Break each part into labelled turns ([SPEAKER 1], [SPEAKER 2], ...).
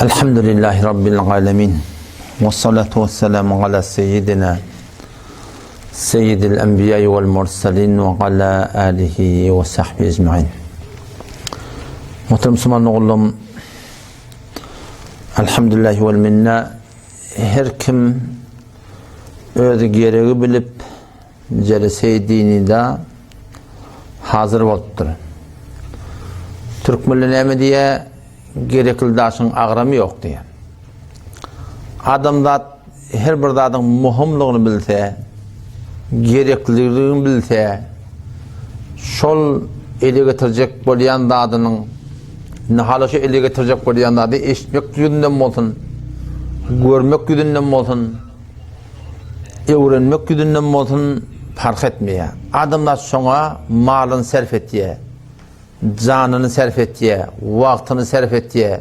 [SPEAKER 1] Elhamdülillahi Rabbil alemin. Ve salatu ve selamu ala seyyidina seyyidil enbiya vel mursalin ve ala alihi ve sahbihi ecmain. Muhterem Müslüman oğlum, Elhamdülillahi vel minna her kim öz geregi bilip Jelese-i dinida hazyr bolupdyr. Türkmenler näme diýýär? Gerekli daşyň agramy ýok diýýär. Adamzat her bir zadyň muhimligini bilse, gerekliligini bilse, şol ele getirjek bolýan zadynyň indi hala şu ele getirjek bolýan zady eşitmek ýüzünden bolsun, görmek ýüzünden bolsun, öwrenmek ýüzünden bolsun parh etmeýär. Adamzat şoňa malyny sarf etýär, janyny sarf etýär, wagtyny sarf etýär,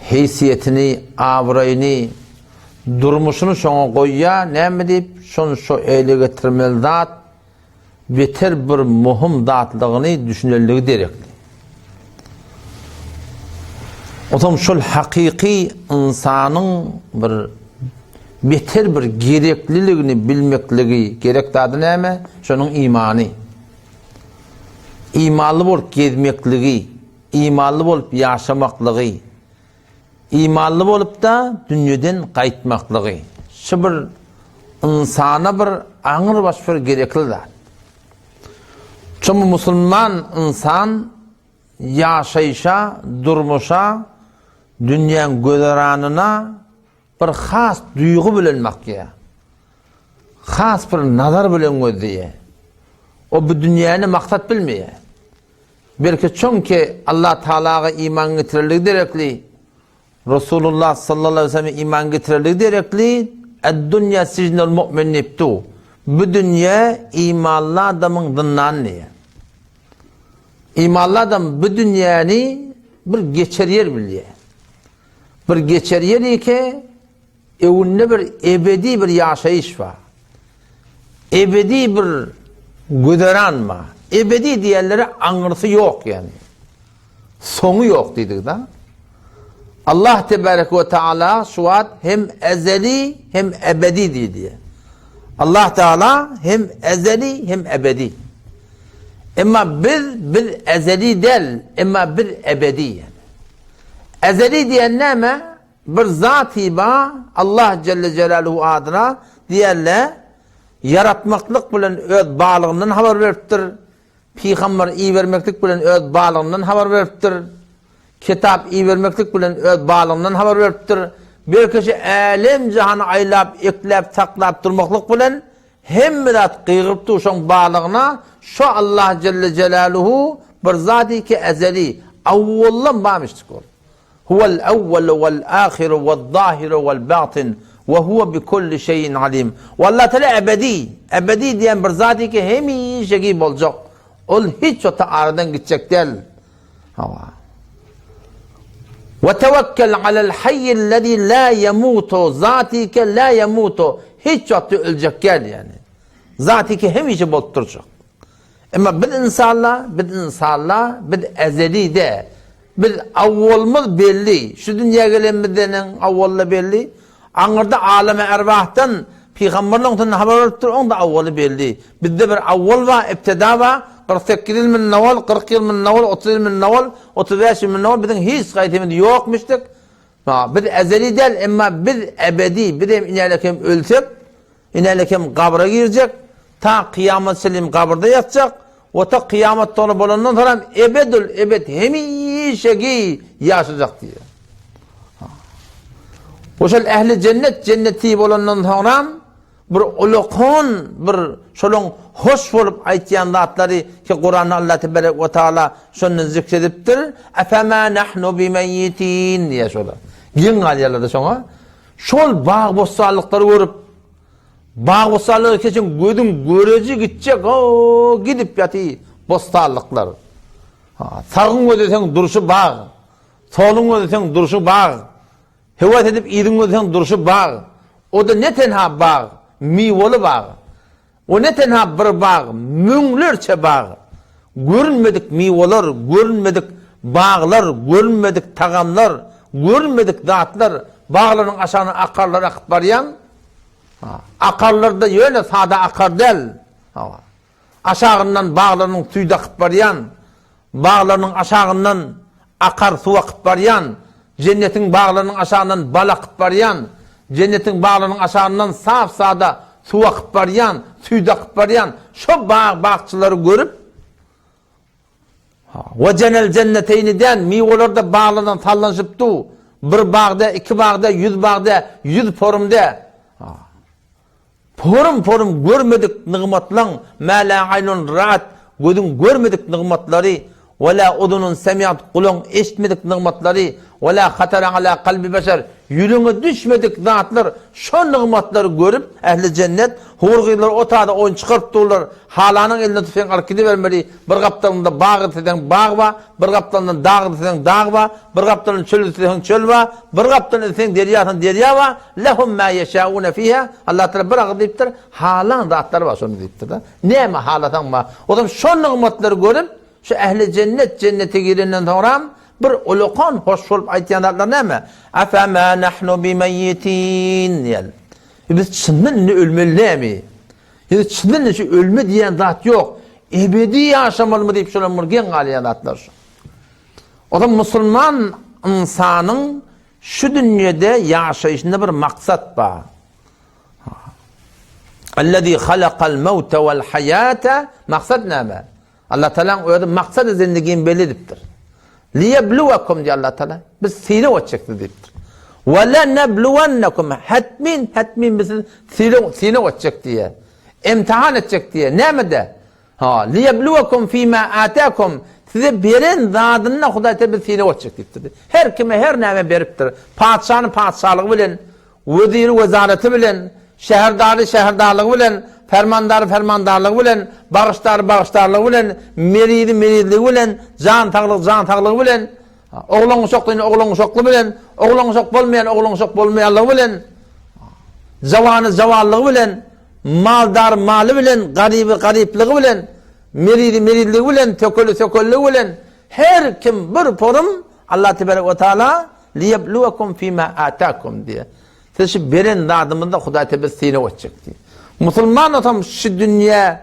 [SPEAKER 1] heýsiýetini, abraýyny, durmuşyny şoňa goýýar, näme diýip, şony şo ele getirmeli zat beter bir möhüm zatlygyny düşünenligi derekli. Otam şol hakyky ynsanyň bir beter bir gerekliligini bilmekligi gerek zady näme? Şonuň imany. Imanly bolup gezmekligi, imanly bolup ýaşamaklygy, Imanly bolup-da dünýeden gaýtmaklygy, şu bir ynsana bir aňrybaş bir gerekli zat. Çünki musulman ynsan ýaşaýşa, durmuşa, dünýäň güzeranyna bir has duýgy bilen bakýar. Has bir nazar bilen gözleýär. O bu dünýäni maksat bilmeýär. Belki çünki Allah Tagalaga iman getirerligi derekli, Resulullah sallallahu aleyhi ve selleme iman getirerligi derekli, Ed-dunýa sijnul mu'min diýipdi. Bu dünýä imanly adamyň zyndany diýýär. Imanly adam bu dünýäni bir geçer ýer bilýär. Bir geçer ýer eke, Öňünde bir ebedi bir ýaşaýyş bar. Ebedi bir güzeran bar. Ebedi diýenlere aňyrsy ýok ýagny. Soňy ýok diýdik-de. Allah tebarek we taala şu wagt hem ezeli hem ebedi diýdi. Allah Teala hem ezeli hem ebedi. Emma biz biz ezeli däl, emma biz ebedi. Ezeli diýen näme? Bir zaty ba, Allah jelle jelaluhu adyna diýerler, ýaratmaklyk bilen öz barlygyndan habar beripdir, pygamber ibermeklik bilen öz barlygyndan habar beripdir, kitap ibermeklik bilen öz barlygyndan habar beripdir, belki şu älem-jahany aýlap, ekläp, saklap durmaklyk bilen hemme zat gygyryp dur şoň barlygyna, şo Allah jelle jelaluhu bir zaty ki ezeli, awwaldan barmyşdyk ol. Huwel ewwelu wel ahiru wez zahiru wel batin we huwe bi kulli şeýin alim. We Allah Teala ebedi, ebedi diýen bir zat ki hemişeki boljak. Ol hiç wagtda aradan gitjek däl. Hawa. We tewekkel alel hayyellezî la yemutu zati ke la yemutu hiç wagtda öljek däl ýani. Zati ki hemişe bolup durjak. Emma biz insanlar, biz insanlar, biz ezeli däl. Biz awwalymyz belli, şu dünýä gelenimizdenem awwaly belli. Aňyrda aleme erwahdan pygamberleň sözünden habar berip dur, oň-da awwaly belli. Bizde bir awwal bar, ibtida bar, 48 ýyl mundan owal, 40 ýyl mundan owal, 30 ýyl mundan owal, 35 ýyl mundan owal biziň hiç gaýsymyz ýokmuşdyk. Ha, biz ezeli däl, emma biz ebedi, biz hem inälek hem ölsek, Inälek hem gabra girjek, ta kyýamat çenli gabyrda ýatjak, we ta kyýamat soňra bolandan soň hem ebedül ebed hemişeki ýaşajak diýýär. We şol ähli jennet jenneti bolandan soňra bir ulakan bir şolaň hoş bolup aýtýan zatlary ki Kuranda Allah tebarek we taala şonda zikr edipdir. Efema nahnu bimeýitin diýýär şolar. Geň galýarlar-da şoňa. Şol bag-bossanlyklary görüp, bag-bossanlyga geçen gözüň göreji gitjek, o gidip ýaty bossanlyklar. Ha, sagyň gözleseň durşy bag, soluň gözleseň durşy bag, höwes edip yzyň gözleseň durşy bag. O-da ne tenha bag, miweli bag. O ne tenha bir bag, müňlerçe bag. Görünmedik miweler, görünmedik baglar, görünmedik tagamlar, görülmedik zatlar, baglarynyň aşagyndan akarlar akyp barýan, akarlar-da ýöne sada akar däl, aşagyndan baglarynyň süýdi akyp barýan, baglarynyň aşagyndan akar suw akyp barýan, jennetiň baglarynyň aşagyndan bal akyp barýan, jennetiň baglarynyň aşagyndan sap-sada suw akyp barýan, süýt akyp barýan şo bag-bakçalary görüp, We jenel jenneteýni däl, miweler-de baglardan sallanyşyp dur. Bir bag däl, iki bag däl, ýüz bag däl, ýüz porum däl. Porum-porum görmedik nygmatlaň, mä lä aýnun ra'at, gözüň görmedik nygmatlary, we lä uzunun semi'at, gulagyň eşitmedik nygmatlary, we lä hatara alä kalbi beşer, ýüregiňe düşmedik zatlar, şo nygmatlary görüp, ähli jennet, hur gyzlar o taýda oýun çykaryp durlar, halanyň eline tutsaň alyp gidibermeli, bir gapdalynda bag isleseň bag bar, bir gapdalynda dag isleseň dag bar, bir gapdalynda çöl isleseň çöl bar, bir gapdalynda isleseň derýa isleseň derýa bar, Lehum ma yeşaune fiha, Allah Tagala bir agyz diýipdir, halan zatlary bar şonda diýipdir-de. Näme halasaň bar. O zaman şo nygmatlary görüp, şu ähli jennet jennete girenden soňram bir ulakan hoş bolup aýtýan zatlary näme? Afama nahnu bimeýyitin diýen. E biz çyndan indi ölmeli dämi? Ýa çyndan indi şu ölme diýen zat ýok. Ebedi ýaşamalymy diýip şolar bir geň galýan zatlar şu. O zaman musulman ynsanyň Şu dünýede ýaşaýşynda bir maksat bar. Ellezî halakal mewte vel haýate maksat näme? Allah Tagalaň özi maksady zindigini belli edipdir. Liyebluwekum diýýär Allah Tagala. Biz synag etjek sizi diýipdir. Ve lenebluwennekum hetmin hetmin biz sizi synag etjek diýýär. Imtihan etjek diýýär. Nämede? Ha, liýebluwekum fîmâ âtâkum, size beren zadynda Hudaý Teala bizi synag etjek diýipdir. Her kime her näme beripdir. Patyşany patyşalygy bilen, weziri wezareti bilen, şäherdary şäherdarlygy bilen, fermandary fermandarlygy bilen, bagyşdary bagyşdarlygy bilen, merizi merizligi bilen, jan saglygy jan saglygy bilen, oglan uşaklyny oglan uşakly bilen, oglan uşak bolmaýan oglan uşak bolmaýanlygy bilen, jawany jawanlygy bilen, Maldar maly bilen, garyby garyplygy bilen, merizi merizligi bilen, tökeli tökelligi bilen, her kim bir porum Allah tebarek we taala liyebluwekum fima atakum diýýär. Siz şu beren zadymyzda Hudaý te biz synag etjek diýýär. Musulman bolsam şu dünýä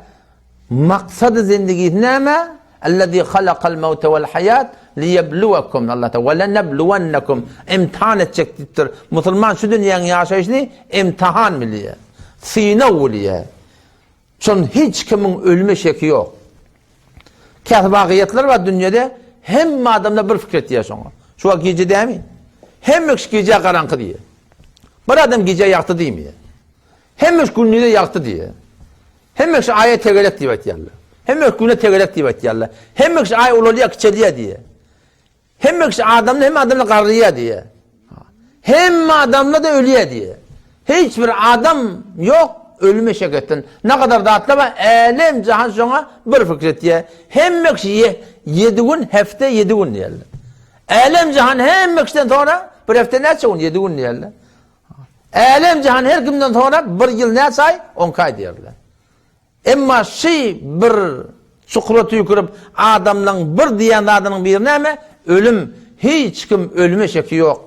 [SPEAKER 1] Maksady zindigisi näme? Ellezî halakal mewte vel haýat liýebluwekum. Allah Teala we lenebluwennekum imtihan etjek diýipdir. Musulman şu dünýäniň ýaşaýşyny imtihan bilýär. Synag bilýär. Şon hiç kimiň ölüme şeki ýok. Käsi wagyýetler bar dünýede, hemme adamlar bir pikir etýär şoňa. Şu wagt gije dämi? Hemme kişi gije garaňky diýýär. Bir adam gije ýagty diýmeýär. Hemme kişi gündize ýagty diýýär. Hemme kişi aýa tegelek diýip aýtýarlar. Hemme kişi güne tegelek diýip aýtýarlar. Hemme kişi aý ulalýar, kiçelýär diýýär. Hemme kişi adamlar, hemme adamlar garryýar diýýär. Hemme adamlar-da ölýär diýýär. Hiç bir adam ýok ölüme şek etsin. Ne kadar zatlar bar, älem jahan şoňa bir pikir etýär. Hemme kişi ýedi gün, hepde ýedi gün diýýärler. Älem jahan hemme kişiden sonra bir hepde näçe gün? Ýedi gün diýýärler. Älem-jahan her kimden sorap, bir ýyl näçe aý? On iki aý diýerler. Emma şy bir çukura tüýkürip, adamlaň bir diýýän zadynyň biri näme? Ölüm. Hiç kim ölüme şeki ýok.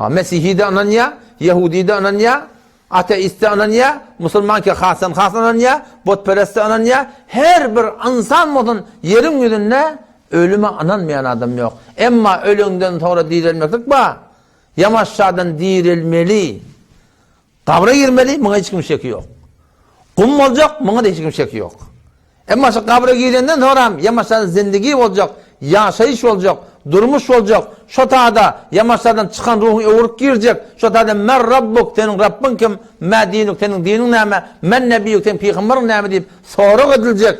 [SPEAKER 1] Mesihi-de ynanýar, ýehudi-de ynanýar, ateist-de ynanýar, musulman ki hasdan has ynanýar, butperest-de ynanýar. Her bir ynsan bolsun ýeriň ýüzünde ölüme ynanmaýan adam ýok. Emma öleňden soňra direlmeklik bar. Ýamaşjadan direlmeli. Gabra girmeli, muňa hiç kim şeki ýok. Gum boljak, muňa-da hiç kim şeki ýok. Emma şu gabra girenden soňram ýamaşjadan zindigi boljak, ýaşaýyş boljak, durmuş boljak, şo tada ýamaşjadan çykan ruhuň öwrüp girjek, şo tada Men Rabbuk, seniň Rabbyň kim, Mä dinuk, seniň diniň näme, Men nebiýuk, seniň pygamberiň näme diýip sorag ediljek.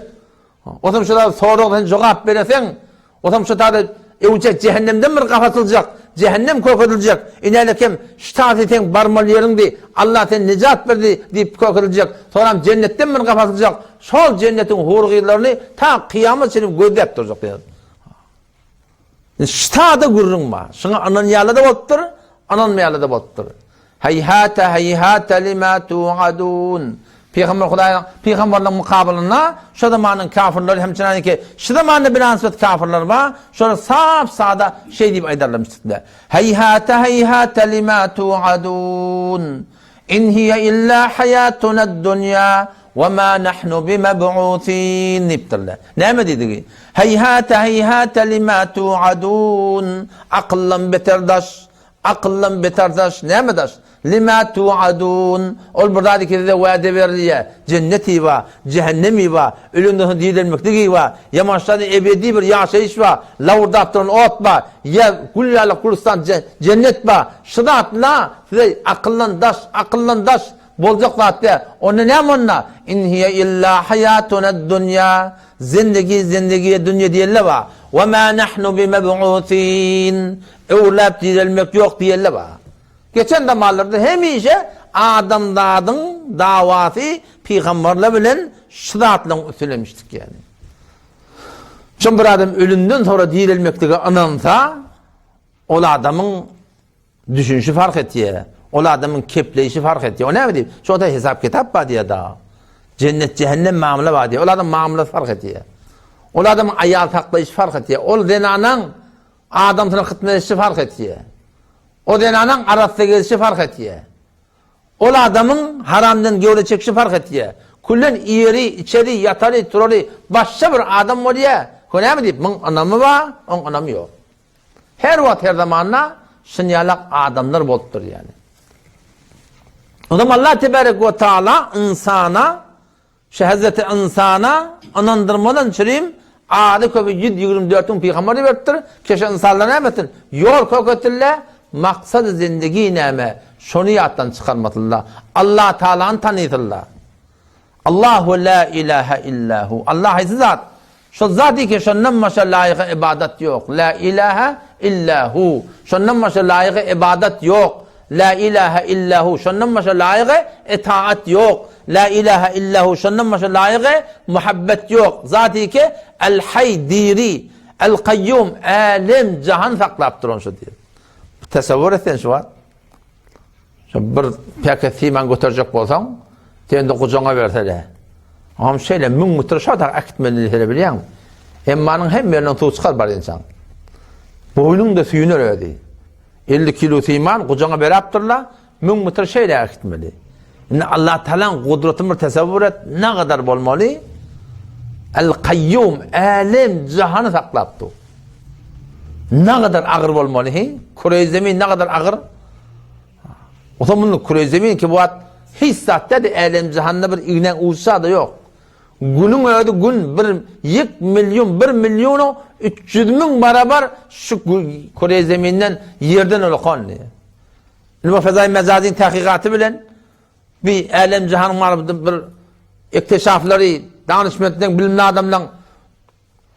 [SPEAKER 1] Otam şo zat sorag sen jogap bereseň, otam şo tada öwünçek jähennemden bir gap atyljak, jähennem kökediljek, inälekem şu taýy seň barmaly ýeriňdi, Allah seni nejat berdi diýip kökediljek, soňram jennetden bir gap atyljak, şol jennetiň hur gyzlaryny ta kyýamat çenli gözläp durjak diýýär. Ştada gürrüň bar. Şuňa ynanýarlar-da bolupdyr, ynanmaýarlar-da bolupdyr. Heýhate heýhate lima tuadun. Pygamber Hudaýyň pygamberligiň mukabylynda şo zamanyň kafirleri hem çynaniki şu zamanda bilansypat kafirler bar, şolar sap-sada şeý diýip aýdarlarmyşdyklar. Heýhate heýhate lima tuadun. In hiýe illa haýatunad-dunýa we ma nahnu bimeb'usin diýipdirler. Näme diýdigi? Heýhate heýhate lima tuadun. Akyldan beter daş, Akyldan beter daş näme daş? Lima tuadun. Ol bir zat ki size wade berilýär. Jenneti bar, jähennemi bar, ölenden soň direlmekligi bar, ýamançlardan ebedi bir ýaşaýyş bar, lawurdap duran ot bar, ýa gül ýaly gülüstan jennet bar. Şu zatla size akyldan daş, akyldan daş boljak zat däl. Onda näme onda? In hiýe illa haýatunad-dunýa. Zindigi, zindigi, dünýe diýende bar. Wa ma nahnu bimeb'usin. Öwrüläp direlmek ýok diýende bar. Geçen zamanlarda hemişe adamzadyň dawasy pygamberler bilen şu zatlaryň üstüne emişdik ýaly. Şon bir adam ölümden sonra direlmeklige ynansa, ol adamyň düşünişi fark etýär. Ol adamyň kepleýşi fark etýär. O näme diýip? Şonda hesap kitap bar diýýär da. Jennet cehennem mamla bar diýýär. Ol adam mamlasy fark etýär. Ol adamyň aýal saklaýşy fark etýär. Ol zenanaň Adamsyna hytmet edişi fark etýär. O zenanaň arassa gezişi fark etýär. Ol adamyň haramdan göwre çekişi fark etýär. Küllen iýeri, içeri, ýatary, turary başga bir adam bolýar. Hö näme diýip, muň ynamy bar, oň ynamy ýok. Her wagt, her zamanda şunýalak adamlar bolup durýar. O zaman Allah tebarek we taala ynsana Şu hezreti ynsana ynandyrmadan çürim azy köpi 124 müň pygamber iberipdir. Keşe ynsanlar näme etsin? Ýol köketille, maksady zindigi näme? Şony ýatdan çykarmasynlar. Allah Taalany tanysynlar. Allahu la ilaha illa hu. Allah haýsy zat? Şol zat ki şondan başga laýyga ybadat ýok. La ilaha illa hu. Şondan başga laýyga ybadat ýok. La ilaha illa hu. Şondan başga laýyga itaat ýok. La ilaha illa hu. Şondan başga laýyga muhabbet ýok. Zat ki el hay diri, el kayyum älem jahan saklap duran şu diýip. Tasawwur etsen şu wagt. Şo bir päket siman göterjek bolsaň, sen-de gujagyňa bersele. Oňam şeýle 1000 metr şo tak äkitmeli diýsele bilýäňmi? Emmanyň hemme ýerinden suw çykar barýançaň. Boýnuň-da süýner özi. 50 kilo siman gujagyňa berapdyrlar, 1000 metr şeýle äkitmeli. Indi Allah Taalaň gudratyny bir tesewwür et, ne gadar bolmaly? El Kayyum, älem jahany saklap dur. Ne gadar agyr bolmaly, he? Küre zemin ne gadar agyr? O zaman bunu küre zemin ki bu at hiç zat dedi älem jahanda bir ignäň uçsa da yok. Günüň özi gün bir ýek milyon, bir milyonu 300 müň barabar şu küre zeminden yerden ulakan. Indi bu fezaý mejazyň tahkykaty bilen bir älem-jahanyň maly bir ikteşaflary, danyşmentleň, bilimli adamlaň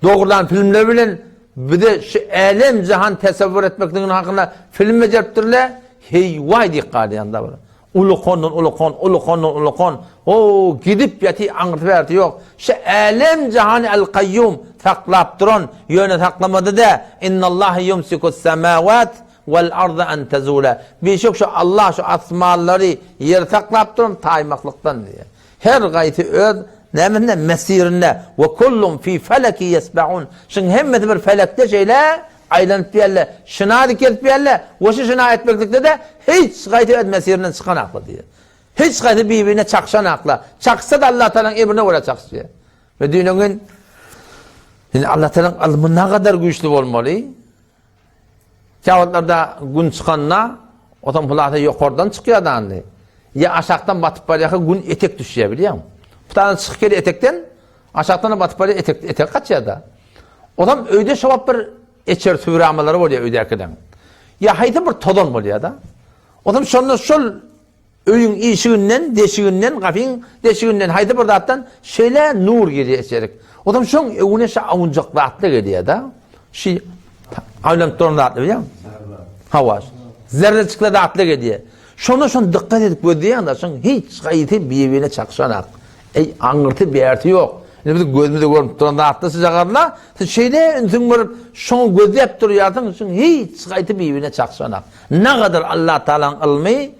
[SPEAKER 1] dogrulan filmleri bilen bize şu älem-jahan tesewwür etmekliginiň hakynda film bejeripdirler. Heý-waý diýip galýan da bir. Ulukandan ulukan, ulukandan ulukan. O gidip ýaty aňyrsy bärsi ýok. Şu älem-jahany El-Kaýýum saklap duran, ýöne saklamady-da. Innallaha ýumsikus samawat Wal arda an tezula. Bişek şu Allah şu asmanlary, ýeri saklap duran taýmaklykdan diýýär. Her gaýsy öz nämesinde mesirinde we kullun fi feleki ýesbahun. Şuň hemmesi bir felekde şeýle aýlanyp diýerler. Şyna dikelip diýerler. We şu şyna etmeklikde-de hiç gaýsy öz mesirinden çykanaklar diýýär. Hiç gaýsy bir-birine çakşanaklar. Çaksa-da Allah Tagalaň emrine görä çakşýar. We düýn gün indi Allah Tagalaň ylmy nagadar güýçli bolmaly. Käwagtlarda gün çykanda, otam hulasa ýokardan çykýar dandy. Ýa aşakdan batyp barýarka gün etek düşýär bilýäňmi? Bu taýdan çykyp gelýär etekden, aşakdan batyp barýar etek etek gaçýar da. Otam öýde şo wagt bir eçer süwramalary bolýar öýdäkileriň. Ýa haýsy bir tozan bolýar da. Otam şonda şol Öýüň işiginden, deşiginden, gapyň deşiginden, haýsy bir zatdan şeýle nur girýär içerik. Onsoň şoň öňüne şu awunjak zatlar gelýär-de. Şu aýlanyp duran zatlar bilýäňmi? Hawa. Zerrejikli zatlar gelýär. Şonda şony dykgat edip gözleýäň-de, şoň hiç haýsy bir-birine çakyşanak. Eý, aňyrsy bärsi ýok. Indi biziň gözümize görnüp duran zatlar şujagazlar. Sen şeýle ünsüň berip, şoňa gözläp durýarsyň, şoň hiç haýsy bir-birine çakyşanak. Nagadar Allatagalaň ylmy.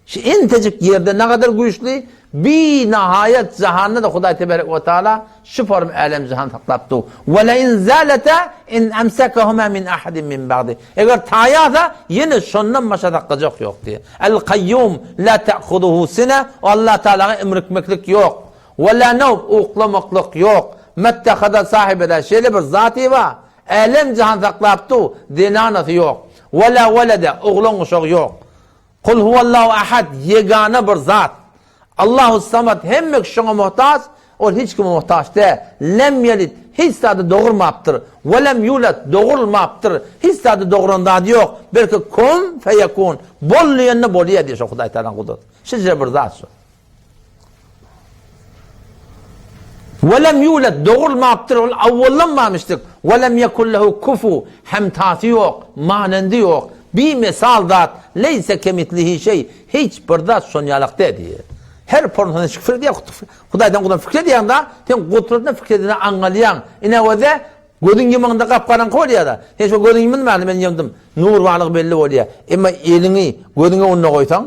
[SPEAKER 1] Şu entejik ýerde nagadar güýçli, binahaýat jahanda-da Hudaý teberek we taala şu form älem-jahan saklap dur. Ve le in zalata in amsakahuma min ahadin min ba'di. Eger taýasa, ýene şondan başga saklajak ýok diýýär. El-Kaýýum la ta'huzuhu sine, Allah Taalaga imrikmeklik ýok. Ve la nawm, uklamaklyk ýok. Mettehada sahibede, şeýle bir zaty bar, älem-jahan saklap dur, zenanasy ýok. Ve la welede, oglan-uşagy ýok. Kul huwallahu ahad, ýegana bir zat. Allahus samad, hemme kişi şoňa muhtaç, ol hiç kime muhtaç däl. Lem ýelid, hiç zady dogurmapdyr. We lem ýulad, dogurlmapdyr. Hiç zady dogran zady ýok. Belki kun feýekun, bol diýende bolýar diýýär şo Hudaý Tagalaň gudraty. Şeýle bir zat şo. Welem ýuled, dogulmapdyr, ol awwaldan barmyşdyk. Welem ýekun lehu kufu, hemtasy ýok, manendy ýok. Bimesal zat, leýse kemislihi şeý, hiç bir zat şon ýalak däl diýýär. Her pornsana niçik pikir edýär, Hudaýdan gudan pikir edýäň-da, sen gudratyna pikir edende aňňalýaň. Ine özi, gözüň ýumanyňda gap-garaňky bolýar-da. Sen şo gözüňi ýumdum, men ýumdum, nur barlygy belli bolýar. Emma eliňi gözüňe öňüne goýsaň,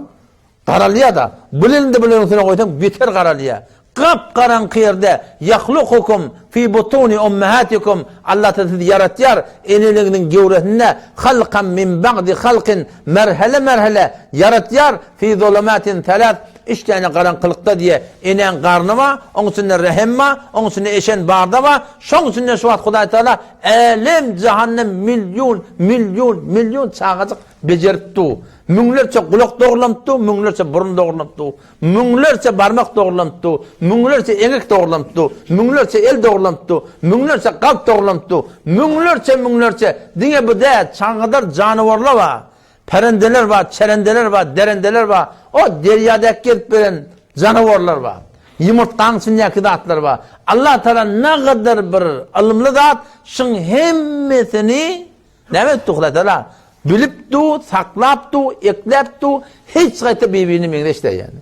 [SPEAKER 1] Garalýar-da, bir elini-de bir eliniň üstüne goýsaň, beter garalýar. Gap-garaňky ýerde, Ýahlukukum fi butuni ummahatikum, Allah Tagala sizi ýaratýar, eneligiňiziň göwresinde, halkan min bagdi halkin, merhele-merhele ýaratýar, fi zulumatin selas, üç däne garaňkylykda diýýär. Enäň garny bar, oň içinde rehem bar, oň içinde eşen barda bar, şoň içinde şu wagt Hudaý Tagala älem-jahanda million, million, million çagajyk bejerip dur. Müňlerçe gulak dogrulanyp dur, müňlerçe burun dogrulanyp dur, müňlerçe barmak dogrulanyp dur, müňlerçe eňek dogrulanyp dur, müňlerçe el dogrulanyp dur, müňlerçe kalp dogrulanyp dur, müňlerçe, müňlerçe, diňe bu däl, çaňňadar janawarlar bar, perendeler bar, çerendeler bar, derendeler bar, o derýadaky gezip gelen janawarlar bar, ýumurtgaň içindäki zatlar bar. Allah Tagala nagadar bir ylymly zat, şuň hemmesini Näme etdi Hudaý Tagala? Bilip du, saklap du, ekläp du, hiç gaýta bir-birine meňzeş däl ýaly.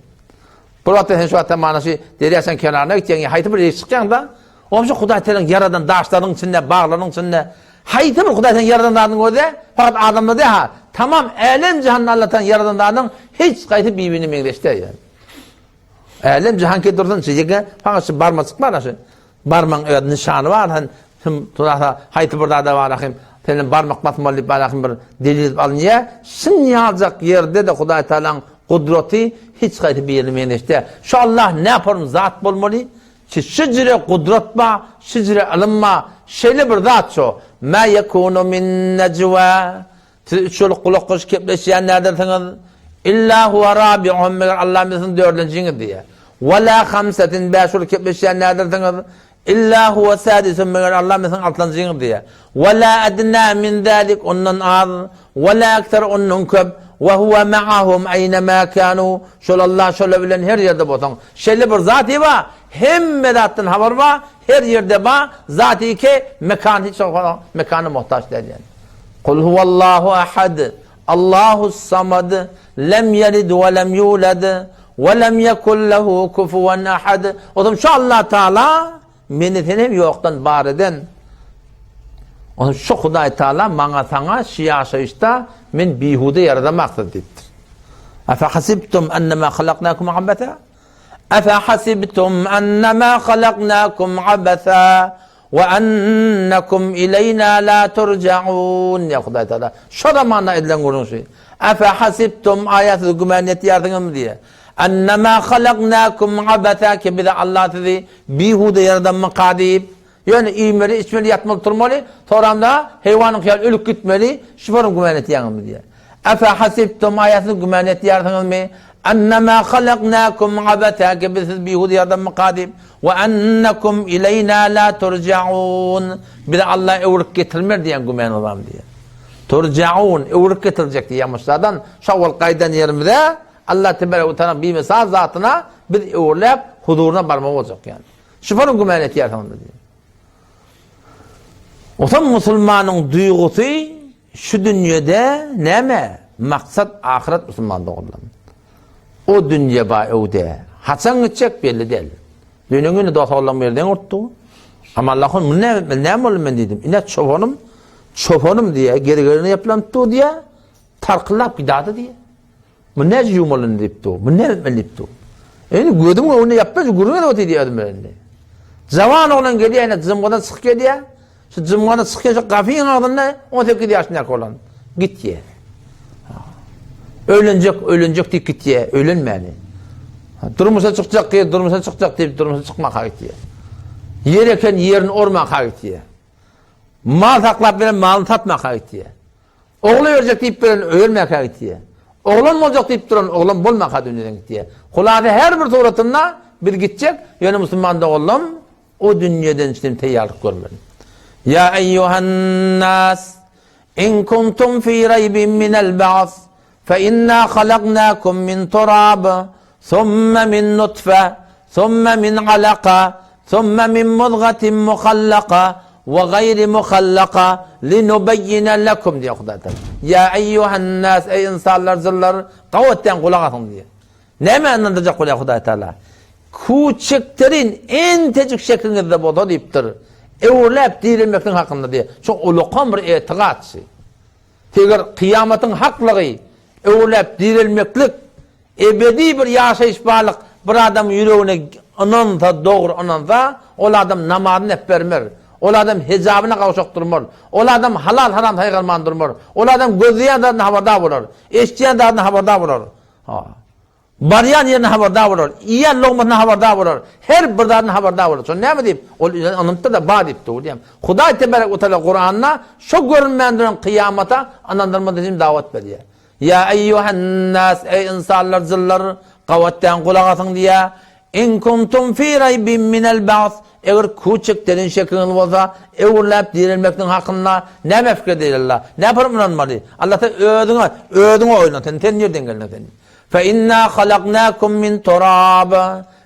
[SPEAKER 1] Bir wagtda sen şu wagtda mana şu derýaçaň kenaryna gitýäň, ýa haýsy bir ýere çykýaň-da, onça Hudaý Tagalaň ýaradan daşlarynyň içinde, baglarynyň içinde, haýsy bir Hudaý Tagalaň ýaradan zadynyň özi, fakat adamda däl ha, tamam älem-jahanda Allah Tagalaň ýaradan zadynyň hiç gaýsy bir-birine meňzeş däl ýaly. Älem-jahan ki dursun, şu ýeke, fakat şu barmajyk bar şu. Barmagyň öz nyşany bar, sen kim turasa haýsy bir zada bar ahim, senden barmak basmaly diýip bar ahim bir delil edip alynýar. Şun ýaljak ýerde-de Hudaý Tagalaň gudraty hiç haýsy birine meňzeş däl. Şu Allah näporn zat bolmaly? Ki şujre gudrat bar, şujre ylym bar, şeýle bir zat şo. Mä ýekunu min nejwa Siz üç ýolluk gulak goşup gepleşýän nädersiňiz? Illa huwa rabi'uhum meger Allah bilen siziň dördünjiňiz diýýär. Wa la hamsatin bäş ýolluk gepleşýän nädersiňiz? Illa huwa sadisuhum meger Allah bilen siziň altynjyňyz diýýär. Wa la adna min zalik ondan az, wa la ekser ondan köp. Wa huwa ma'ahum ayna ma kanu şol Allah şolar bilen her ýerde bolsaň. Şeýle bir zat bar, hemme zatdan habar bar, her ýerde bar, zaty ki mekan hiç mekana muhtaç däl ýani. Kul huwallahu ahad, Allahus samad, lem ýelid we lem ýulad, we lem ýekun lehu kufuwan ahad. Otam şu Allah Taala meni seni hem ýokdan bar eden. Otam şu Hudaý Taala maňa saňa şu ýaşaýyşda men bihuda ýaradamaksyz diýipdir. Afa hasibtum annama halaknakum abasa? Afa hasibtum annama halaknakum abasa? We ennekum ileýna la turja'un diýýär Hudaý Tagala. Şo zamanda edilen gürrüň şu. Efe hasibtum aýa siz güman etýärsiňizmi diýýär. Ennema halaknakum abasa ki bize Allah sizi bihuda ýaradanmyka diýip, ýöne iýmeli, içmeli, ýatmaly, turmaly, soramda heýwanyňky ýaly ölüp gitmeli, şu forum güman etýäňizmi diýýär. Efe hasibtum aýa siz güman etýärsiňizmi? Ennema halaknakum abasa ki biz sizi bihuda ýaradanmyka diýip, we ennekum ileýna la turjaun bizi Allah öwrüp getirmer diýen gümanyňyz barmy diýýär. Turjaun öwrüp getirjek diýýär Musadan şo wagt gaýdan ýerimize Allah tebarek we taala bimesal zatyna biz öwrüläp huzuryna barmaly boljak ýaly. Şu güman etýärsiň onda diýýär. Otam musulmanyň duýgusy şu dünýede näme? Maksat ahyret musulman dogrudan. O dünýe ba öwde. Haçan gitjek belli däl. Düýnüň güni dost oglan bir ýerden urtdy. Ama Allahym bu näme men näme boldum men diýdim. Ine çopanym, çopanym diýe, geri-gerine ýaplanyp dur diýe, tarkyllap gidady diýe. Bu näce ýuwmaly indi diýip dur. Bu näme etmeli diýip dur. Indi gözümiň öňünde ýapmaz gürrüň edip otyr diýýär özüm bilen indi. Jawan oglan gelýär ine jymgadan çykyp gelýär. Şu jymgadan çykyp gelşi gapyň agzynda 18 ýaşyndaky oglan gitýär. Öýlenjek, öýlenjek diýip gitýär, öýlenmäni. Durmuşa çykjak gyz, durmuşa çykjak diýip durmuşa çykmaka gitýär. Ýer eken ýerini ormaka gitýär. Mal saklap beren malyny satmaka gitýär. Ogla berjek diýip beren öýermäkä gitýär. Oglan boljak diýip duran oglan bolmaka dünýeden gitýär. Hulasa her bir suratynda biz gitjek, ýöne musulman doganlarym o dünýeden üçin teýýarlyk görmeli. Ýa eýýuhan-nas, in kuntum fi raýbin minel ba's, Fe inna halaknakum min turab, summe min nutfe, summe min alaka, summe min muzgatin muhallaka we gaýri muhallaka linubeýýine lekum diýýär Hudaý Taala. Ýa eýýuhan nas, eý ynsanlar, jynlar, gawy etýän gulak asyň diýýär. Näme ynandyrjak bolýar Hudaý Taala? Küçükdirin, entejik şekiliňizde bolsa diýipdir. Öwrüläp dirilmekligiň hakynda diýýär. Şo ulakan bir etigatçy. Eger kyýamatyň haklygy, öwrüläp direlmeklik, ebedi bir ýaşaýyş barlyk bir adamyň ýüregine ynansa, dogry ynansa, ol adam namazyny äpbermer, ol adam hejabyna gawşak durmaz, ol adam halal-haram saýgarman durmaz, ol adam gözleýän zadyndan habardar bolar, eşidýän zadyndan habardar bolar. Barýan ýerine habardar bolar, iýen logmasyna habardar bolar, her bir zadyna habardar bolar. Şonda näme diýip, ol ynanypdyr-da, bar diýipdir diýýän. Hudaý tebarek we teala Kuranda şo görünmän duran kyýamata ynandyrmak üçin dawat berýär. Ýa eýýuhan-nas, eý ynsanlar, jynlar, gabat däň gulak asyň diýýär. In kuntum fi raýbin minel ba's, eger küçük derin şekiňiz bolsa, öwrüläp direlmekligiň hakynda näme pikir edýärler? Näpar ynanmaly? Allah sen özüňe, özüňe oýlan sen, sen nirden geldiň sen? Fe inna halaknakum min turab.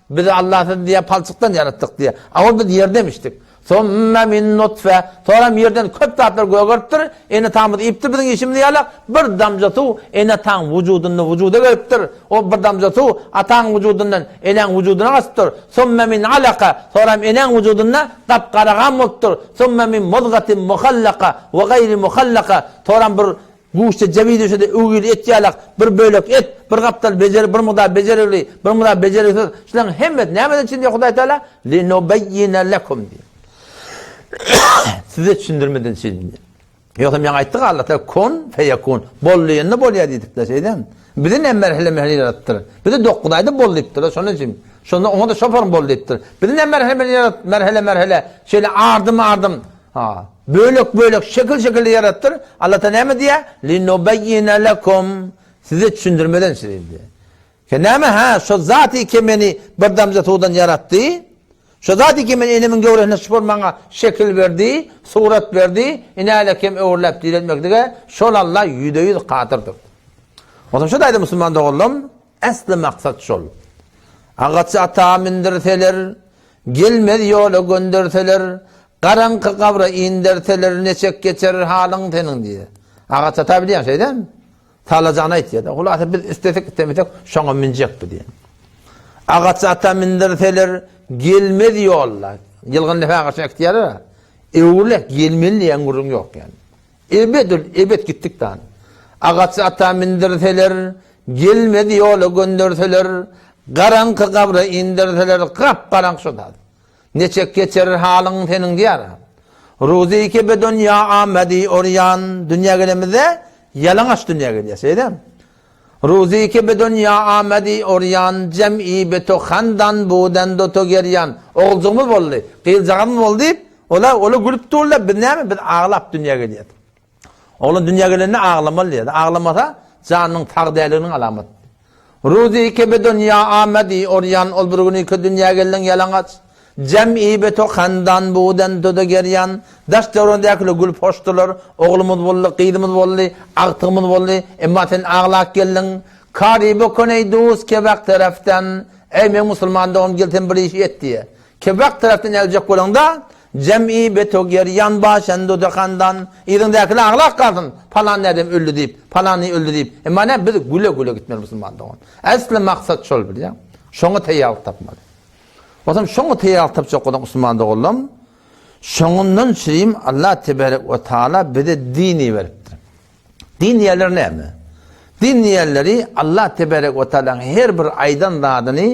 [SPEAKER 1] Bizi Allah sizi diýýär palçykdan ýaratdyk diýýär. Awal biz ýerdemişdik. Summa min nutfe. Soňram ýerden köp zatlar gögeripdir. Ene-atamyz iýipdir biziň işimiz ýalak. Bir damja suw ene-ataň wujudynda wujuda gelipdir. O bir damja suw ataň wujudyndan enäň wujudyna gaçypdyr. Summa min alaka. Soňram enäň wujudynda gap-gara gan bolupdyr. Summa min muzgatin muhallaka we gaýri muhallaka. Soňram bir Guşça jebi düşede öwgüli et ýalak, bir bölek et, bir gapdal bejer, bir mugdar bejerigli, bir mugdar bejerigsiz. Şularyň hemmesi nämeden üçin diýýär Hudaý Teala? Linubeýýine lekum diýýär. Size düşündirmeden üçin diýýär. Ýogsam ýaňy aýtdyk Allah Teala kun feyekun. Bol diýende bolýar diýdik-de şeýdem. Bizi näme merhele merhele ýaradypdyr. Bizi 9 aýda bol diýipdir. Şonuň üçin şonda oňa-da şoparym bol diýipdir. Bizi näme merhele merhele ýarat, merhele merhele şeýle ardym ardym. Ha. Bölek-bölek, şekil-şekilde ýaradypdyr. Allah Taala näme diýýär? Linubeýýine lekum. Size düşündirmeden size diýýär. Ke näme ha, şo zat ki meni bir damja suwdan ýaratdy. Şo zat ki meni enemiň göwresinde şol maňa şekil berdi, surat berdi. Ine kem öwrüläp direlmeklige şol Allah 100% kadyrdyr. Onsoň şo daýda musulman doganlarym, esli maksat şol. Agaç ata mindirseler, Gelmez ýola gönderseler, Garaňky gabra inderseler, Neçek geçer halyň seniň diýýär. Agaç ata bilýäň şeýdemi? Salajany aýtýar-da. Hulasa biz islesek islemesek şoňa münjek bu diýýär. Agaç ata mindirseler, gelmez ýolla. Ýylgyn depe agaçyny äkitýärler. Öwrülek gelmeli diýen gürrüň ýok ýani. Ebedül ebet gitdik dan. Agaç ata mindirseler, gelmez ýola gönderseler, garaňky gabra indirseler, gap-garaňky şo zat. Neçek geçer halyň seniň diýer. Ruzy ki be dünýa amedi orýan, dünýä gelemizde ýalaňaç dünýä gelýär, şeýdemi? Ruzy ki be dünýa amedi orýan, jem'i be to handan buden do to gerýan. Oguljygymyz boldy, gyzjagazymyz boldy diýip, olar, olar gülüp durlar, biz näme, biz aglap dünýä gelýäs. Oglan dünýä gelende aglamaly diýýär. Aglamasa, janynyň sag däldiginiň alamaty. Ruzy ki be dünýa amedi orýan, ol bir güni ki dünýä geldiň ýalaňaç. Jem'i be to handan buden to-da gerýan. Daş-töweregindäkiler gülüp hoşdular. Oglumyz boldy, gyzymyz boldy, agtygymyz boldy. Emma sen aglap geldiň. Kary bokan eý dost kebak tarafdan. Eý meň musulman doganym gel sen bir iş et diýýär. Kebak tarafdan äljek bolaňda, Jem'i be to gerýan başan do-da handan. Yzyňdakiler aglap galsyn, palan nädem öldi diýip, palany öldi diýip. Emma näme biz güle-güle gitmeli musulman dogan. Äsli maksat şol bilýäň. Şoňa taýýarlyk tapmaly. Bolsam şoňa taýýarlyk tapjak bolsaň musulman doganlarym, şoňundan çürim Allah tebarek we taala bize din iberipdir. Din diýerler näme? Din diýenleri Allah teberek we taalaň her bir aýdan zadyny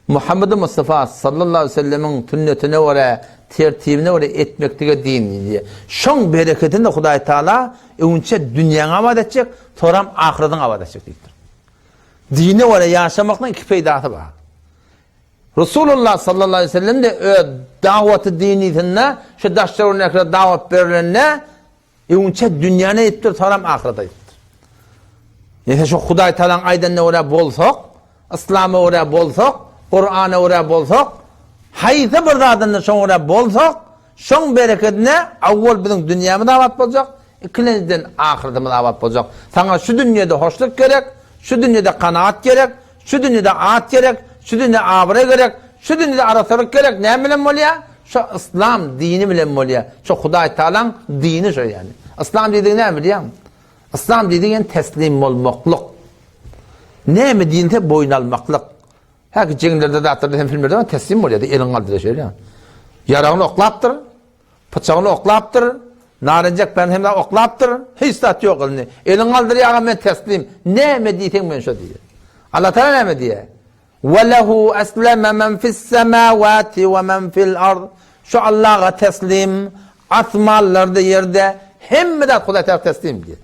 [SPEAKER 1] Muhammedi Mustafa sallallahu aleýhi we sellemiň sünnetine görä, tertibine görä etmeklige din diýilýär. Şoň berekedini Hudaý Taala öňünçä dünýäňi abat etjek, soram ahyretiňi abat etjek diýipdir. Dine görä ýaşamaklygyň iki peýdasy bar. Resulullah sallallahu aleýhi we sellem-de öz dawaty dinisinde şu daş-töweregindäkilere dawat berlende Öňçe dünýäni aýypdyr, soňram ahyret aýypdyr. Ýa şu Hudaý Tagalaň aýdanyna görä bolsak, Yslama görä bolsak, Kurana görä bolsak, haýsy bir zadynda şoňa görä bolsak, şoň berekedine awwal biziň dünýämiz abat boljak, ikilenjiden ahyretimiz abat boljak. Saňa şu dünýede hoşluk gerek, şu dünýede kanaat gerek, Şu dünýede at gerek, şu dünýede abraý gerek, şu dünýede arassalyk gerek, näme bilen bolýar? Şo yslam dini bilen bolýar. Şo Hudaý Tagalaň dini şo ýani. Yslam diýdigi näme bilýäňmi? Yslam diýdigi ýani teslim bolmaklyk. Näme diýilse boýun almaklyk. Häki jeňlerde zatlarda hem filmlerde teslim bolýar, elin galdyrýar şeýle. Ýaragyny oklapdyr, Pyçagyny oklapdyr, narenjek bilen hem oklapdyr, hiç zat ýok elinde. Elini galdyrýar, aga men teslim, näme diýseň men şo diýýär. Allah Taala näme diýýär? Ve lehu esleme men fis-semawati ve men fil-ard. Şu Allaha teslim, asmanlarda, ýerde hemme zat Hudaý Taala teslim diýýär.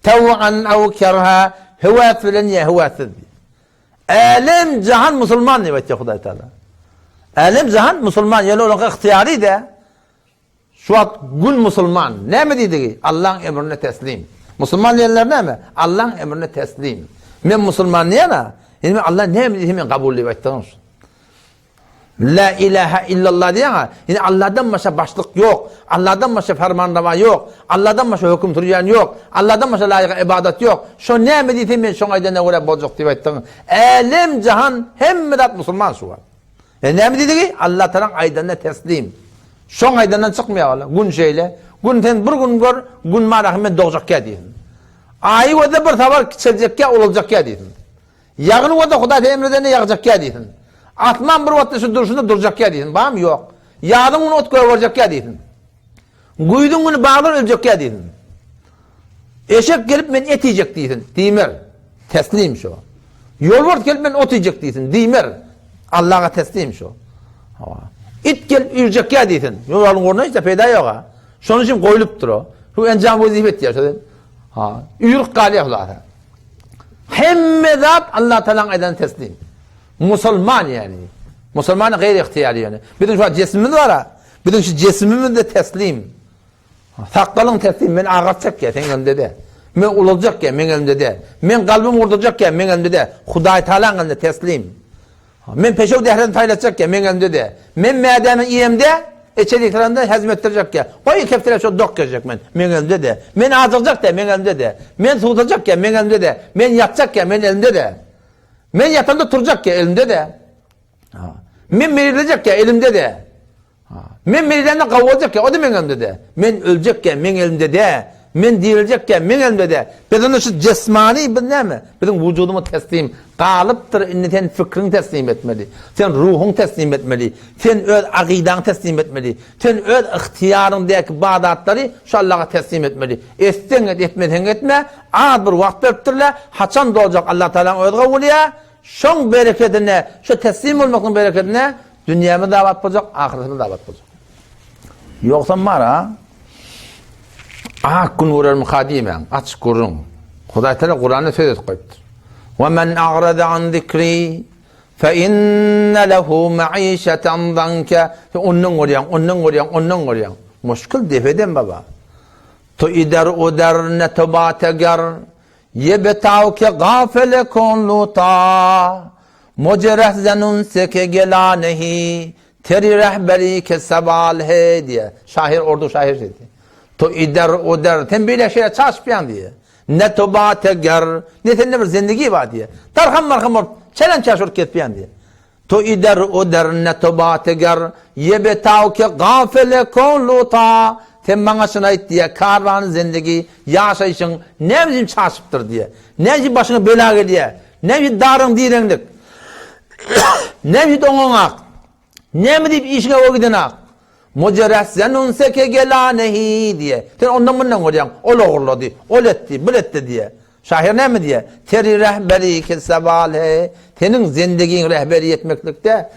[SPEAKER 1] Taw'an aw kerha, höwes bilen ýa höwessiz diýýär. Älem jahan musulman diýip aýtýar Hudaý Taala. Älem jahan musulman, ýöne olaryň ygtyýary dä. Şu wagt gün musulman. Näme diýdigi? Allaň emrine teslim. Musulman diýenler näme? Allaň emrine teslim. Men musulman diýen-ä. Indi Allah näme diýse men kabul diýip aýtdygyň şu. La ilaha illallah diýýäň-ä. Indi Allahdan başga başlyk ýok. Allahdan başga fermanrawa ýok. Allahdan başga höküm sürýän ýok. Allahdan başga laýyk ybadat ýok. Şo näme diýse men şoň aýdanyna görä boljak diýip aýtdygyň. Älem jahan hemme zat musulman şu wagt. E näme diýdigi? Allah Tagalaň aýdanyna teslim. Şoň aýdandan çykmaýar walla. Gün şeýle. Gün sen bir gün gör, gün marahy men dogjakýa diýsin. Aýy gözle bir sabar kiçeljekýa, ulaljakýa diýsin. Ýagyny bolsa Hudaý sen emredende ýagjakýa diýsin. Asman bir wagtda şu durşunda durjakýa diýsin. Barmy? Ýok. Ýazyň güni ot gögerjekýa diýsin. Güýzüň güni baglar öljekýa diýsin. Eşek gelip men et iýjek diýsin. Diýmer. Teslim şo. Ýolbars gelip men ot iýjek diýsin. Diýmer. Allaha teslim şo. Hawa. It gelip üýrjekýa diýsin. Ýok, onuň ornuna hiç peýda ýok-a. Şonuň üçin goýlupdyr o. Şu enjam wezipe etýär şo. Ha, üýrüp galýar Hudaýa. Hemme zat Allah Tagalaň aýdanyna teslim. Musulman ýani. Musulman gaýry ygtyýary ýöne. Biziň şu jesmimiz bar-a. Biziň şu jesmimiz de teslim. Sakgalyň teslim, men agartjak ýa, seň elinde de. Men ulaljak ýa, meň elimde de. Men galbym gurdurjak ýa, meň elimde de. Hudaý Tagalaň elinde teslim. Men peşew dährizini taýlatjak ýa, meň elimde dä. Men mädämi iýemde, içerik syranda hezm etdirjek ýa. Goý kepdeler şo dok gezjek men, meň elimde dä. Men ajygjak dä, meň elimde dä. Men suwsajak ýa, meň elimde dä. Men ýatjak ýa, men elimde dä. Men ýatanda turjak ýa, elimde dä. Men meýillejek ýa, elimde dä. Men meýdanda gawuljak ýa, o-da meň elimde dä. Men öljek ýa, meň elimde dä. Men diriljek ýa, meň elimde dä. Biz onda şu jesmany biz näme? Biziň wujudymyz teslim galypdyr, indi sen fikriňi teslim etmeli. Sen ruhuňy teslim etmeli. Sen öz agydaňy teslim etmeli. Sen öz ygtyýaryňdaky bar zatlary şu Allaha teslim etmeli. Etseň et, etmeseň etme, az bir wagt beripdirler, haçan doljak Allah Tagalaň özi gawulýar. Şoň berekedine, şo teslim bolmaklygyň berekedine dünýämiz abat boljak, ahyretimiz abat boljak. Ýogsam bar-a, ak gün görermika diýmäň, açyk gürrüň. Hudaý Teala Kuranda söz edip goýupdyr. Ve men agrada an zikri fe inne lehu maişeten zanka. Sen ondan görýäň, ondan görýäň, ondan görýäň. Muşkul def eden baba. Tu ider uder ne tobate ger. Ye betaw ke gafele kon luta, Moje rehzenun seke gela nehi, Teri rehberi ke sewal he diýýär. Şahyr, ordu şahyr şeý diýýär. To ider, o der, sen beýle şeýle çaşypýaň diýýär. Ne toba teger, ne sende bir zendigi bar diýýär. Tarham-marham bolup, çelem-çaş bolup gezipýäň diýýär. To ider o der ne toba teger, Ye betaw ke gafele kon luta, Sen maňa şuny aýt diýýär, karwany zendigi, ýaşaýşyň näme üçin çaşypdyr diýýär. Näme üçin başyňa bela gelýär? Näme üçin daryň direňlik? Näme üçin doňaňak? Näme diýip işiňe o gidenak? Mujerehzenun seke gelanehi diýýär. Sen ondan mundan görýäň, ol ogurlady, ol etdi, bul etdi diýýär. Şahyr näme diýýär? Teri rehberi ki sewal he. Seniň zendegiň rehberi etmeklikde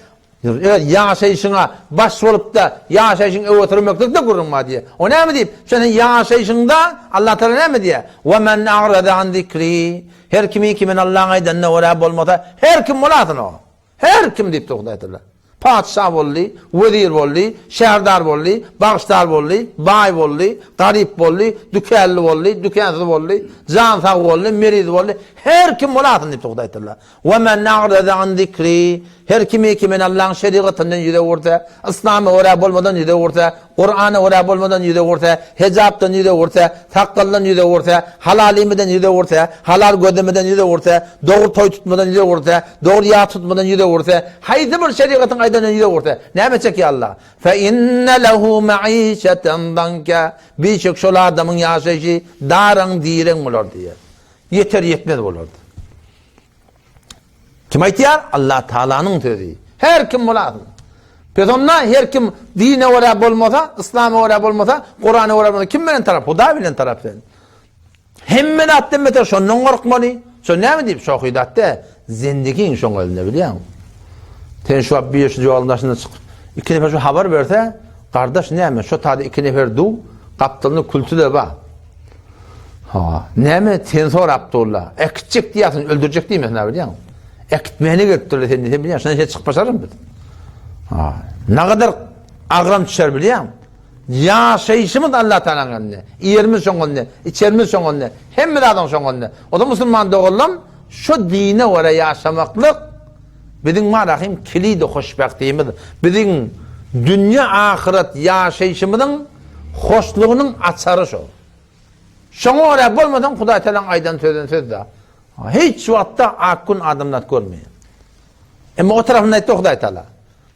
[SPEAKER 1] öz ýaşaýşyňa baş bolup-da, ýaşaýşyňy öňe sürmeklikde gürrüň bar diýýär. O näme diýip? Şo sen ýaşaýşyňda Allah Tagala näme diýýär? Ve men a'rada an zikri. Her kimi ki men Allaň aýdanyna görä bolmasa, her kim bolasyn o. Her kim diýipdir Hudaý Tagala. Patyşa boldy, wezir boldy, şäherdar boldy, bagşdar boldy, baý boldy, garyp boldy, dükänli boldy, dükänsiz boldy, jan sag boldy, meriz boldy, her kim bolasyn diýipdir Hudaý Tagala. We men a'rada an zikri, her kimi ki men Allaň şerigatyndan ýüz öwürse, yslama görä bolmadan ýüz öwürse, Kurana görä bolmadan ýüz öwürse, hejapdan ýüz öwürse, sakgaldan ýüz öwürse, halal iýmeden ýüz öwürse, halal gözlemeden ýüz öwürse, dogry toý tutmadan ýüz öwürse, dogry ýas tutmadan ýüz öwürse, haýsy bir şerigatyň aýdanyndan ýüz öwürse, näme çekýär Allah? Fe inne lehu maişeten danka, Bişek şol adamyň ýaşaýşy daraň direň bolar diýýär. Ýeter ýetmez bolar. Kim aýtýar? Allah Taalanyň sözi. Her kim bolasyn. Pes onda her kim dine görä bolmasa, yslama görä bolmasa, Kurana görä bolmasa kim bilen tarap? Hudaý bilen tarap sen. Hemme zatdan beter şondan gorkmaly. Şo näme diýip şo hydatda zendigiň şoň elinde bilýäň. Sen şu wagt bir şu ýoluň daşynda çykyp iki nefer şu habar berse, gardaş näme şo taýda iki nefer du, gapdalynda külti-de bar. Ha, näme sen sorap durla. Äkitjek diýýärsiň, öldürjek diýmesin ha bilýäň. Äkitmäne gelip durla sen diýse bilýän, şondan sen çykyp başaryn biz. Ha, nagadar agram düşer bilýäň. Ýaşaýşymyz Allah Taalanyň elinde. Iýerimiz şoň elinde, içerimiz şoň elinde, hemme zadyň şoň elinde. O da musulman doganlam şu dine görä ýaşamaklyk biziň marahym kilidi hoşbagtymyz, biziň dünýe ahyret ýaşaýşymyzyň hoşlugynyň açary şo. Şoňa görä bolmasaň Hudaý Tagalaň aýdan sözüni söz-de. Hiç wagtda ak gün adamzat görmeýär. Emma o tarapynda aýtdy Hudaý Tagala.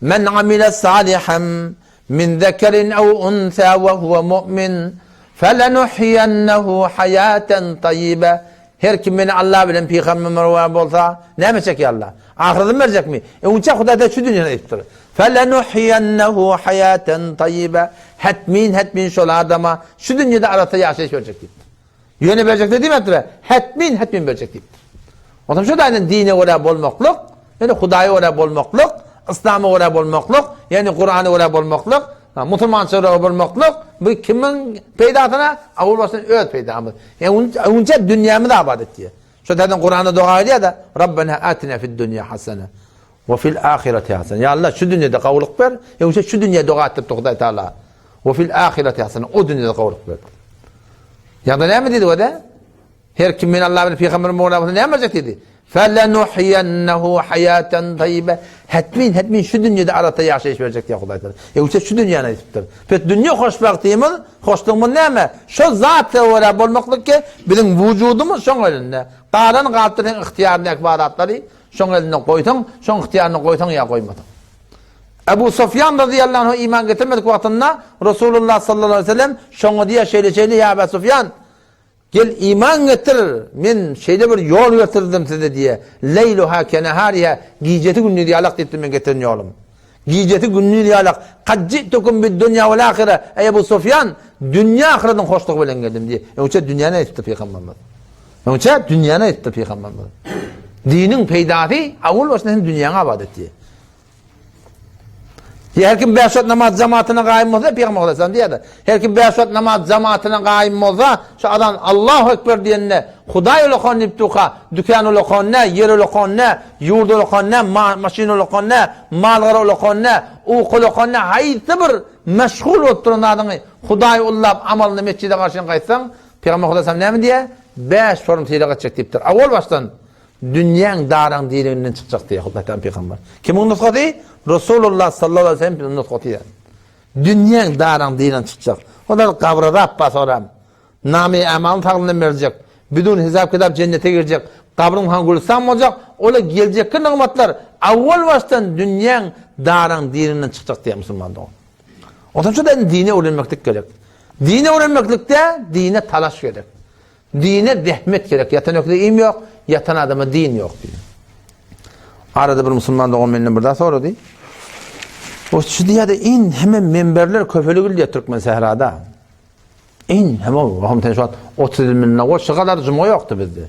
[SPEAKER 1] Men amile salihan min zekerin ew unsa we huwe mu'min felenuhyiyennehu hayaten tayyibe. Her kim meni Allah bilen pygamberime rowa bolsa, näme çekýär Allah? Ahyretini berjekmi? Öňçä Hudaý Tagala şu dünýäni aýdypdyr. Felenuhyiyennehu hayaten tayyibe. Hetmin, hetmin şol adama şu dünýede arassa ýaşaýyş berjek diýipdir. Ýöne berjek-de diýmändir, hetmin, hetmin berjek diýipdir. Onsoň şu taýdan dine görä bolmaklyk, ýöne Hudaýa görä bolmaklyk, Yslama görä bolmaklyk, ýagny Kurana görä bolmaklyk, musulmançylyga görä bolmaklyk bu kimiň peýdasyna? Awal başdan öz peýdamyz. Öňünçä dünýämizi abat et diýýär. Şu taýdan Kuranda doga edýär-de, Rabbena atina fid dunýa hasana we fil ahireti hasana. Ýa Allah şu dünýede gowulyk ber, öňünçä şu dünýä doga etdiripdir Hudaý Taala. We fil ahireti hasana, o dünýede gowulyk ber. Ýa-da näme diýdi o-da? Her kim meni Allah bilen pygamberim bolsa näme berjek diýdi? Felenuhyiyennehu hayaten tayyibe. Hetmin, hetmin şu dünýede arassa ýaşaýyş berjek diýýär Hudaý Taala. Öňçe şu dünýäni aýdypdyr. Pes dünýe hoşbagtymyz, hoşlugymyz näme? Şo zat görä bolmaklyk ki, biziň wujudymyz şoň elinde. Galan galypdyr seň ygtyýaryňdaky bar zatlary şoň elinde goýsaň, şoň ygtyýarynda goýsaň ýa goýmasaň. Ebu Sufýan razyýallahu anhu iman getirmedik wagtynda Resulullah sallallahu aleyhi ve sellem şoňa diýýär şeýle-şeýle ýa Ebu Sufýan, Gel iman getir, men şeýle bir ýol getirdim size diýe. Leýluha kenehariha, gijesi gündiz ýalak diýipdir men getiren ýolum. Gijesi gündiz ýalak. Kad ji'tukum bid-dunýa wal ahire. Eý Ebu Sufýan, dünýä ahyratyň hoşlugy bilen geldim diýe. Öňçe dünýäni aýdypdyr pygamberimiz. Öňçe dünýäni aýdypdyr pygamberimiz. Diniň peýdasy awul başynda sen dünýäňi abat et diýe. Diýýär, her kim bäş wagt namaz jamatyna gaýym bolsa, Pygamber aleyhisselam diýýär-de, her kim bäş wagt namaz jamatyna gaýym bolsa, şu azan Allahu ekber diýende, Hudaý ulakan diýip durka, dükan ulakan nä, ýer ulakan nä, ýurt ulakan nä, maşyn ulakan nä, mal-gara ulakan nä, uky ulakan nä, haýsy bir meşgul bolup duran zadyňy Hudaýy ullap amalyny mesjide garşyň gaýtsaň, Pygamber aleyhisselam näme diýýär? Bäş form sylag etjek diýipdir. Awal başdan Dünýäň daraň direginden çykjak diýýär Hudaý Taala pygamber. Kimiň nusgasy? Resulullah sallallahu aleyhi ve sellem nusgasy diýýär. Dünýäň daraň direginden çykjak. Olar gabra zat bar soram. Name amalyň saglyndan berjek. Bidun hesap kitap jennete girjek. Gabryň han gülüstan boljak. Ola geljekki nygmatlar awwal başdan dünýäň daraň direginden çykjak diýýär musulman dogan. Onsoň şu da dine öwrenmeklik gerek. Dine öwrenmeklikde dine talaş gerek. Dine zähmet gerek, ýatan öküze iým ýok, ýatan adama din ýok diýdi. Arada bir musulman dogan menden bir zat sorady. O şu diýýärdi, in hemme menberler köpeligil diýýär türkmen sährada. In hem o, wahym sen şu wagt 30 ýyl münde goş, şu gadar juma ýokdy bizde.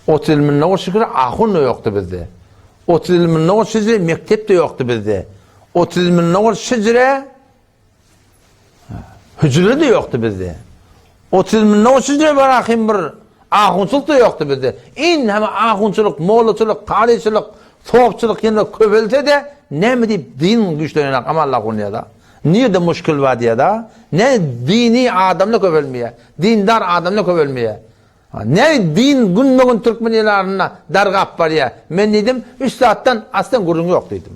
[SPEAKER 1] 30 ýyl mundan ozal şükür ahun-da ýokdy bizde. 30 ýyl mundan ozal şüjre mekdep-de ýokdy bizde. 30 ýyl mundan ozal şüjre hüjre-de ýokdy bizde. 30 ýyl mundan ozal şüjre bir ahim bir ahunçylyk-da ýokdy bizde. Indi hem ahunçylyk, mollaçylyk, karyçylyk, sopçylyk ýene köpelse-de näme diýip din güýçlenenok aman Allah ýa-da. Nirde muşkil bar diýýär-de. Ne dini adamlar köpelmeýär. Dindar adamlar köpelmeýär. Ne din günbe-gün türkmen ilarynda dargap barýar. Men diýdim, üç zatdan aslan gürrüň ýok diýdim.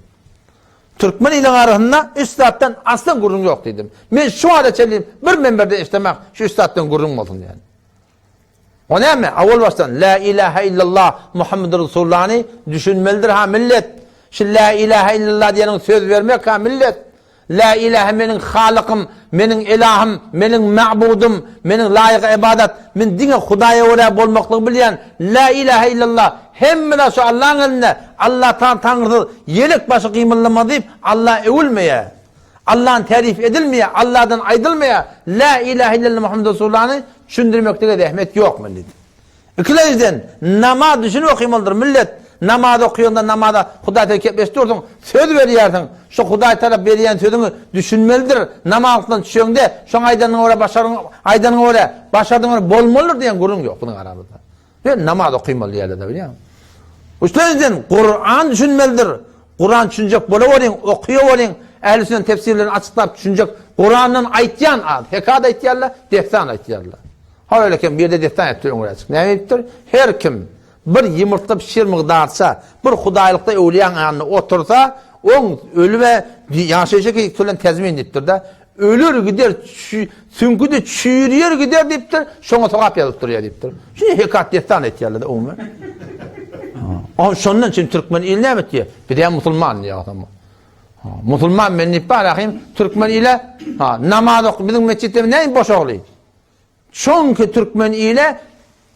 [SPEAKER 1] Türkmen iliň arasynda üç zatdan aslan gürrüň ýok diýdim. Men şu wagta çenli bir menberde eşdemek şu üç zatdan gürrüň bolsun diýen. O näme? Awal başdan La ilahe illallah Muhammedur Resulullahny düşünmelidir ha millet. Şu La ilahe illallah diýeniň söz bermek ha millet. La ilahe meniň Halykym, meniň Elahym, meniň Ma'budym, meniň laýyk ybadat, men diňe Hudaýa görä bolmaklygy bilýän. La ilahe illallah. Hemme zat şu Allaň elinde. Allah taňrysyz ýelek başy gymyldamaz diýip Allah öwülmeýär. Allahny tärif edilmeýär, Allahdan aýdylmaýar, Lä ilähe illallah Muhammedur Resulullahny düşündirmeklige zähmet ýok millet. Ikilenjiden, namaz düşünip okymalydyr millet. Namaz okaýanda namaza Hudaý tarap kepleşip dursuň, söz berýärsiň. Şo Hudaý tarap berýän sözüňi düşünmelidir. Namazdan düşeňde, şoň aýdanyňa görä başaryň, aýdanyňa görä, başardygyňa görä bolmalydyr diýen gürrüň ýok biziň aramyzda. Ýöne namaz okymaly diýerler-de bilýäňmi? Üçlenjiden, Kuran düşünmelidir. Kuran düşünjek bolaweriň, okuyaweriň, ähli sünnet tefsirlerini açyklap düşünjek Kurandan aýtýan az. Hekaýat aýtýarlar, dessan aýtýarlar. Ha öyle kim bir ýerde dessan aýtdyr öňräçik. Näme diýipdir? Her kim bir ýumurtga pişir mygdarça bir hudaýlykda öwlüýäň ýanynda otursa, oň ölüme ýaşaýşa keýik tezmin diýipdir-de. Öler gider, süňki-de çüýrýär gider diýipdir, şoňa sogap ýazyp durýar diýipdir. Şuny hekat dessan etýärler-de umuman. O şondan üçin türkmen il näme etýär? Biz hem musulman diýýär adam. Musulman men diýip bar ahim, türkmen ile ha namaz ok biziň metjitde näme boş ogly? Çünki türkmen ile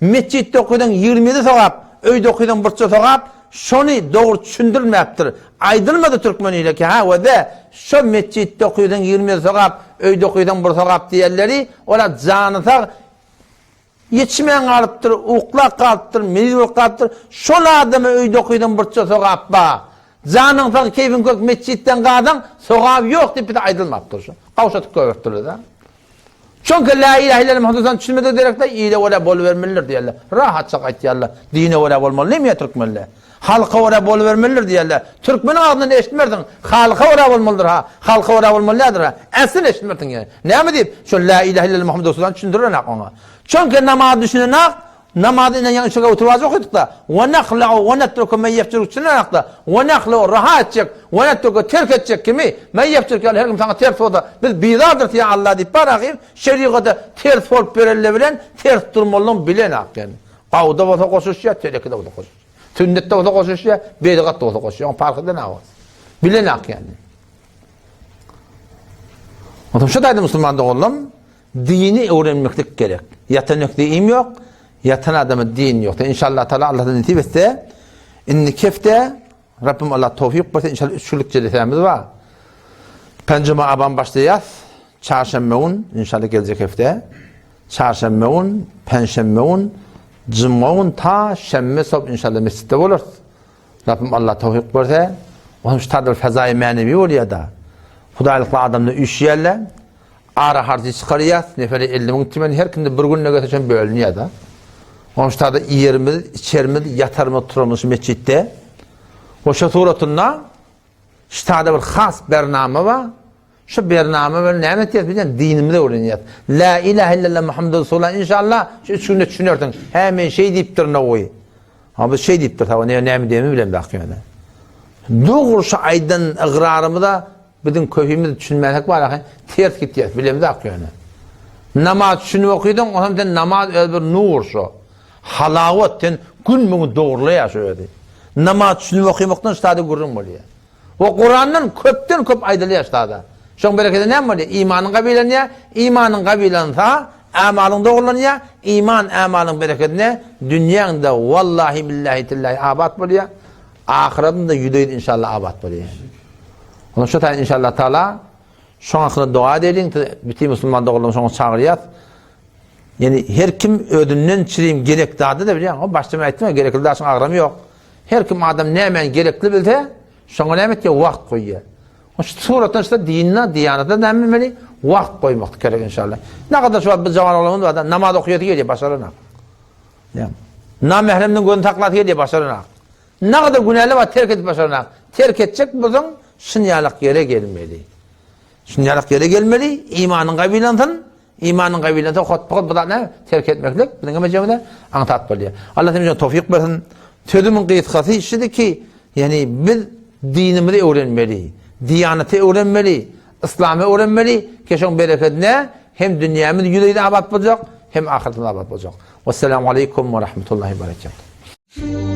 [SPEAKER 1] metjitde okaýsaň 27 sogap, öýde okaýsaň burça sogap, şony dogry düşündirmäpdir. Aýdylmady türkmen ile ki, ha we şo metjitde okaýsaň 27 sogap, öýde okaýsaň bir sogap diýenleri, ola jany sag ýetişmän galypdyr, uklap galypdyr, meniz bolup galypdyr. Şol adama öýde okaýsaň burça sogap ba. Janyň sag, keýpiň kök metjitden galsaň sogap ýok diýip bize aýdylmapdyr şo. Gawşatyp goýberipdirler-de. Çünki la ilahe illallah Muhammed Resulullah düşünmedik derekde ile görä bolubermelidir diýerler. Rahatjak aýtýarlar. Dine görä bolmaly diýmeýär türkmenler. Halka görä bolubermelidir diýerler. Türkmeniň agzyndan eşitmersiň. Halka görä bolmalydyr ha. Halka görä bolmaly däldir ha. Äsli eşitmersiň ýa. Näme diýip? Şol la ilahe illallah Muhammed Resulullah düşündirenak oňa. Çünki namaz düşünenak, Namazy inen ýaňy şeýle oturyp azajyk okadyk-da, Wa nahla'u wa netruku men ýefjuruk düşünenakda, Wa nahla'u raha etjek, wa netruku terk etjek kimi, men ýefjuruk ýaly her kim saňa ters bolsa, biz bizardyrys ýa Allah diýip bar ahym, şerigata ters bolup berelle bilen ters durmalydygyny bilenak ýani. Gawda bolsa goşuşýar, telekide bolsa goşuşýar. Sünnetde bolsa goşuşýar, bedigatda bolsa goşuşýar. Oň parhy edenak. Bilenak ýani. Onsoň şu taýda musulman doganlarym, Dini öwrenmeklik gerek. Ýatan ökde im ýok, ýatan adama din ýok. Inşallah Taala Allahdan nesip etse, indiki hepde Rabbim Allah towfik berse inşallah üç günlük jelesämiz bar. Penjuma aban başlaýas. Çarşenbe gün inşallah geljek hepde. Çarşenbe gün, penşenbe gün, juma gün ta şenbe sop inşallah mescitde bolarys. Rabbim Allah towfik berse, onuň şu tadyr fezaýy mänewi bolýar-da. Hudaýlykly adamlar üýşýärler. Ara harjy çykarýas, nefere 50 müň tümen her kimde bir günde gelse şon bölünýär-de. Onuň şu taýda iýerimiz, içerimiz, ýatarymyz, turarymyz şu metjitde. O şu suratynda şu taýda bir has bernama bar. Şu bernama bilen näme etýäs bilýän? Dinimizi öwrenýäs. La ilahe illallah Muhammedur Resulullah inşallah şu üç günde düşünersiň. Hä men şeý diýipdirin owy. Ha biz şeý diýipdir, hawa näme näme diýenimi bilemzok ýöne. Dogry şu aýdan ygrarymyza biziň köpimiz düşünmäsek bar ahy, ters gitýäs, bilemzok ýöne. Namaz düşünip okydyň, onam sen namaz öz bir nur şo. Halawat sen gün müňi dogurlaýar şu özi. Namaz düşünip okymakdan şu gürrüň bolýar. We Kurandan köpden köp aýdylýar ştada. Şoň berekedi näme bolýar? Imanyň gabylanýar, imanyň gabylansa, amalyň dogrulanýar, iman amalyň berekedine dünýäň-de wallahi billahi tillahi abat bolýar, ahyratyň-da ýüze-ýüz inşallah abat bolýar. Onuň şu taýyn inşallah taala şoň hakynda doga edeliň, bütin musulman doganlarymyzy şoňa çagyrýas. Ýani her kim özünden çirim gerek zady da bilýän. O başda men aýtdym, gerekli daşyň agramy ýok. Her kim adam nämäni gerekli bilse, şoňa näme etýär? Wagt goýýar. O şu suratdan şda dinine, diýanata näme bilmeli? Wagt goýmak gerek inşallah. Ne kadar şu wagt bir jawan oglanymyz bar da namaz okaýasy gelýär, başaranak. Ýa. Namähremden gözüni saklasy gelýär, başaranak. Ne kadar günäli bar terk edip başaranak. Terk etjek bolsaň, şunýalak ýere gelmeli. Şunýalak ýere gelmeli, imanyň gabylansyn, Imanyň gabylansa hotpahot bu zat näme? Terk etmeklik biziň hem aňsat bolýar. Allah hemmämize towfyk bersin. Sözümiň gysgasy şudy ki, ýani biz dinimizi öwrenmeli, diýanaty öwrenmeli, yslamy öwrenmeli ki şoň berekedine hem dünýämiz ýüz-ýüz abat boljak, hem ahyretimiz abat boljak. Wesselamu aleýkum we rahmetullahi we berekatuh.